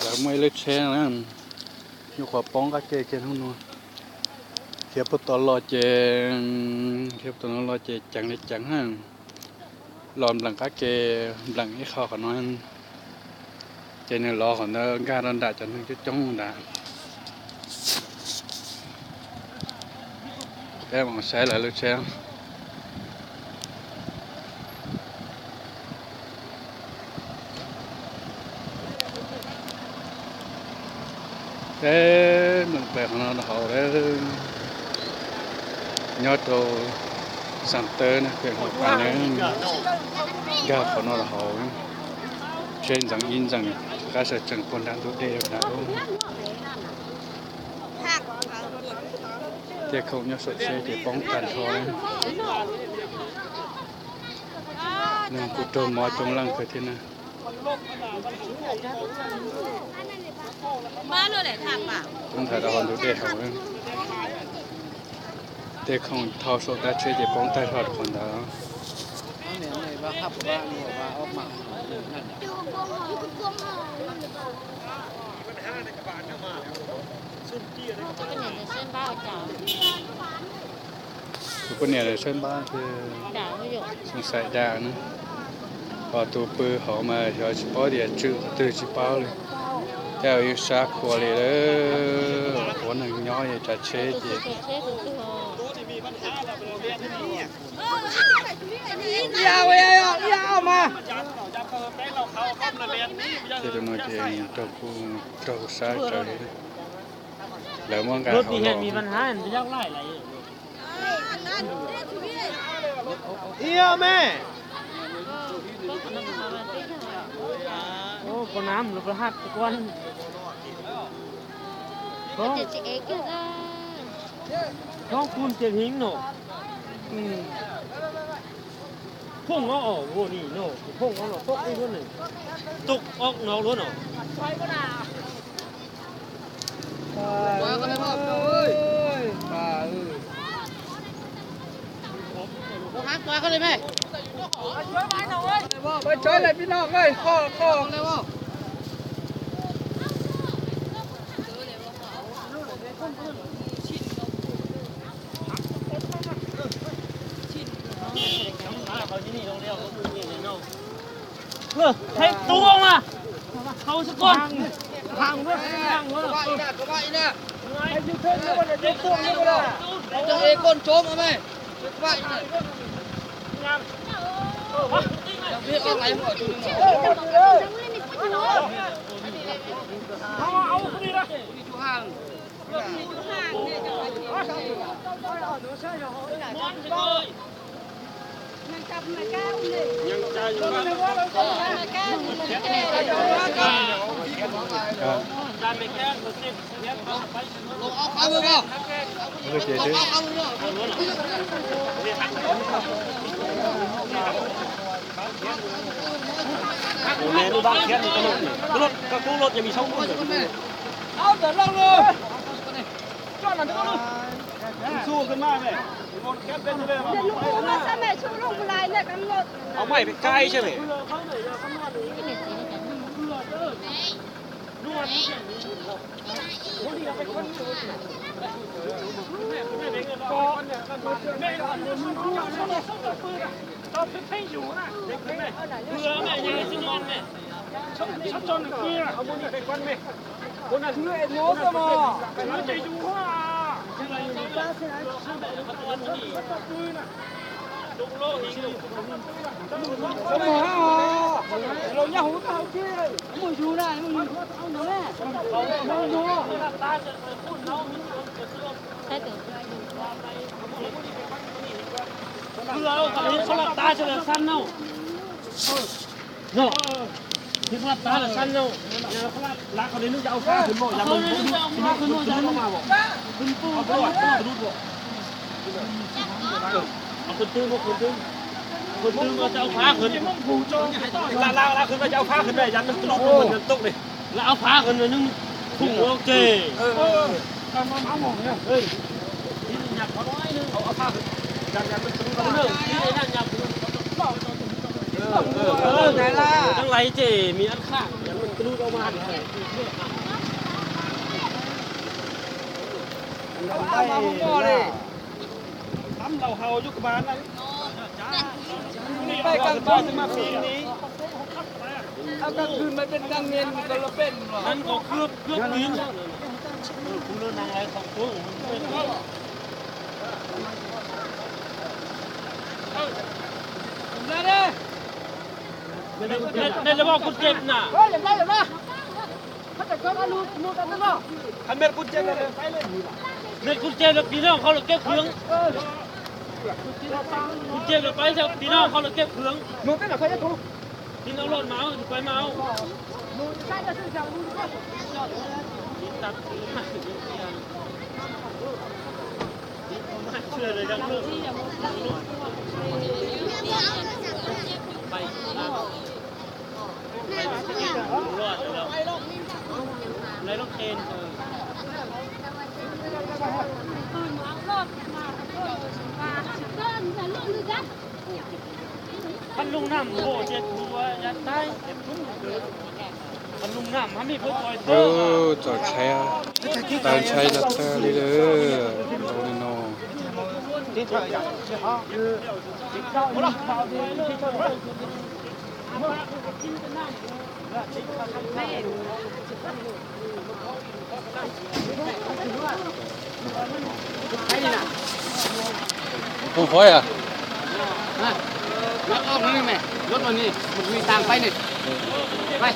Lawv muaj ib lub tsheb na, nyuam qhuav poob qab ke kiag hnub no. Khiav puag tom los ces, khiav puag tom no los ces ceev li ceev na. Los npleem qab ke, npleem ib qho qhov no, ces nws los qhov ntawd nkag rau nram cov neeg coob coob ntawd. Peb mus saib lawv lub tsheb. Peb npleem qhov no rau hauv lawm, nyob rau Xas Tawb na, peb hauv pas ne, nkag qhov no rau hauv, tsheb ntxeev ib ntxees, qab sawv tsees puag nram ntug dej nrad. Tej khoom nyob saum tsheb ces poob tag nrho. Neeg kuj raug mob coob leej kawg thiab na. Poob nthav rau hauv ntug dej hauv. Tej khoom thau saum tag tsheb ces poob tag nrho rau qhov ntawd. Tus poj niam saib npab, xoo xais dam na. Ho tus pw hauv mas xyov tsis paub tias tswm qhov twg tsis paub li. Tej zaum yeej sab khuav li lawm, ua neeg nyob es tsav tsheb ces. Tej tus no ces raug kuj raug sab kawg li. Lawv muab nqa hauv los. Phooj ob, phooj ob no, phooj ob no, tuj ob no luaj no. Thaij tub mas, thaum xwb koj. Dab lais ces mi ab khaj. Tắm đầu hầu vô bàn này. Bay căng ba thì mà pin đi. Ao căngคืนมันเป็นกลางเย็นมันก็ละเป็นหรอ Nắng còn cướp, cướp kín. Phú Lô năng ai không xuống. Ra đi. Đây, đây là bao cút kép nè. Khăn mệt cút kép này. Mệt cút kép là tí nào không là kép hướng. Cút kép là bái theo tí nào không là kép hướng. Tí nào lộn máu thì quay máu. Ub, txaus ntshai, txaus ntshai los tag li lawm. Ntau li no. Không khói à? Lót ốc nó đi mày, lót vào đi, một mình tàng bay đi. Bay.